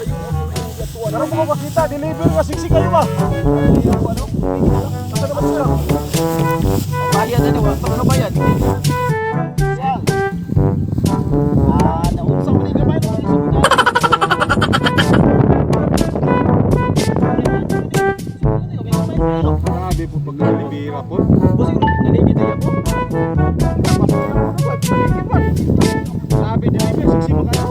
Karon ko makita, deliver nga siksi kayo ba? Asa naman sila? Bayad na niya, ano bayad? Yan. Ah, naunsa man ni gamay no isip. Grabe po pagkalibira po. Boss, naligid na po. Grabe, deliver siksi mo kayo.